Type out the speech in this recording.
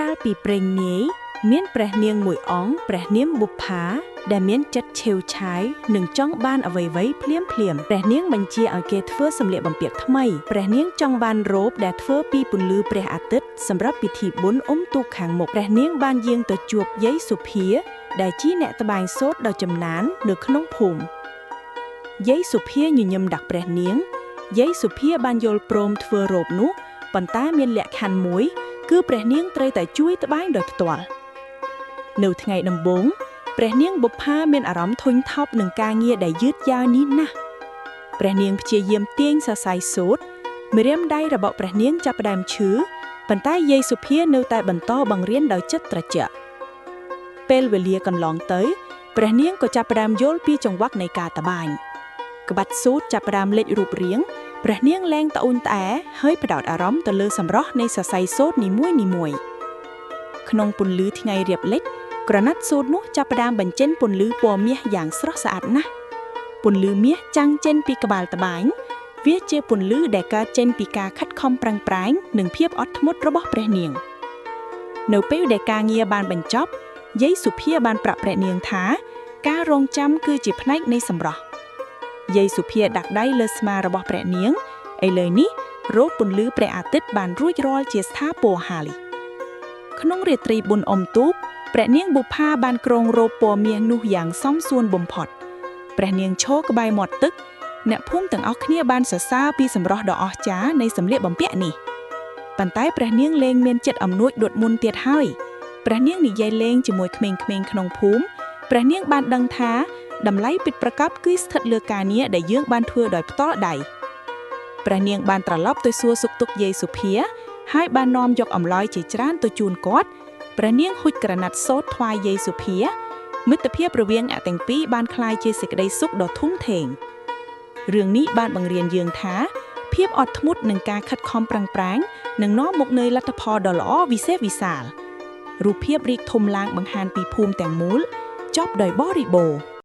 កាលពីព្រេងនាយមានព្រះនាងមួយអង្គព្រះនាមបុប្ផាដែលមានចិត្តឆេវឆាយនិងចង់បានអ្វីៗភ្លាមភ្លាមៗព្រះនាងបញ្ជាឲ្យគេធ្វើសម្លៀកបំពាក់ថ្មីព្រះនាងចង់បានរ៉ូបដែលធ្វើពីពន្លឺព្រះអាទិត្យសម្រាប់ពិធីបុណ្យអុំទូកខាងមុខព្រះនាងបានយាងទៅជួបយាយសុភា ដែលជាអ្នកត្បាញសូត្រដ៏ចំណាននៅក្នុងភូមិយាយសុភាញញឹមដាក់ព្រះនាងយាយសុភាបានយល់ព្រមធ្វើរ៉ូបនោះប៉ុន្តែមានលក្ខខណ្ឌមួយ គឺព្រះនាងត្រូវតែជួយត្បាញដោយផ្ទាល់នៅថ្ងៃដំបូងព្រះនាងបុប្ផាមានអារម្មណ៍ធុញថប់នឹងការងារដែលយឺតយ៉ាវនេះណាស់ព្រះនាងព្យាយាមទាញសរសៃសូត្រម្រាមដៃរបស់ព្រះនាងចាប់ផ្ដើមឈឺប៉ុន្តែយាយសុភានៅតែបន្តបង្រៀនដោយចិត្តត្រជាក់ពេលវេលាកន្លងទៅព្រះនាងក៏ចាប់ផ្ដើមយល់ពីចង្វាក់នៃការត្បាញក្បាច់សូត្រចាប់ផ្ដើមលេចរូបរាងព្រះនាងលែងត្អូញត្អែហើយផ្ដោតអារម្មណ៍ទៅលើសម្រស់នៃសរសៃសូត្រនីមួយៗក្នុងពន្លឺថ្ងៃរៀបលិចក្រណាត់សូត្រនោះចាប់ផ្ដើមបញ្ចេញពន្លឺពណ៌មាសយ៉ាងស្រស់ស្អាតណាស់ពន្លឺមាសចាំងចេញពីក្បាលត្បាញវាជាពន្លឺដែលកើតចេញពីការខិតខំប្រឹងប្រែងនិងភាពអត់ធ្មត់របស់ព្រះនាងនៅពេលដែលការងារបានបញ្ចប់យាយសុភាបានប្រាប់ព្រះនាងថាការរងចាំគឺជាផ្នែកនៃសម្រស់យាយសុភាដាក់ដៃលើស្មារបស់ព្រះនាងឥឡូវនេះរោគពន្លឺព្រះអាទិត្យបានរួចរាល់ជាស្ថាពរហើយក្នុងរាត្រីបុណ្យអុំទូកព្រះនាងបុប្ផាបានគ្រងរោបពណ៌មាសនោះយ៉ាងសមសួនបំផុតព្រះនាងឈរក្បែរមាត់ទឹកអ្នកភូមិទាំងអស់គ្នាបានសរសើរពីសម្រស់ដ៏អស្ចារ្យនៃសម្លៀកបំពាក់នេះប៉ុន្តែព្រះនាងលែងមានចិត្តអំនួចដួតមុនទៀតហើយព្រះនាងនិយាយលេងជាមួយក្មេងៗក្នុងភូមិព្រះនាងបានដឹងថាតម្លៃពិតប្រាកដគឺស្ថិតលើការងារដែលយើងបានធ្វើដោយផ្ទាល់ដៃព្រះនាងបានត្រឡប់ទៅសួរសុខទុក្ខយាយសុភាហើយបាននាំយកអំឡោយជាច្រើនទៅជូនគាត់ព្រះនាងហុចក្រណាត់សូត្រថ្វាយយាយសុភាមិត្តភាពរវាងអ្នកទាំងពីរបានក្លាយជាសេចក្តីសុខដ៏ធំធេងរឿងនេះបានបង្រៀនយើងថាភាពអត់ធ្មត់និងការខិតខំប្រឹងប្រែងនឹងនាំមកនូវលទ្ធផលដ៏ល្អវិសេសវិសាលរូបភាពរីកធំឡើងបង្ហាញពីភូមិទាំងមូលចប់ដោយបរិបូរណ៍។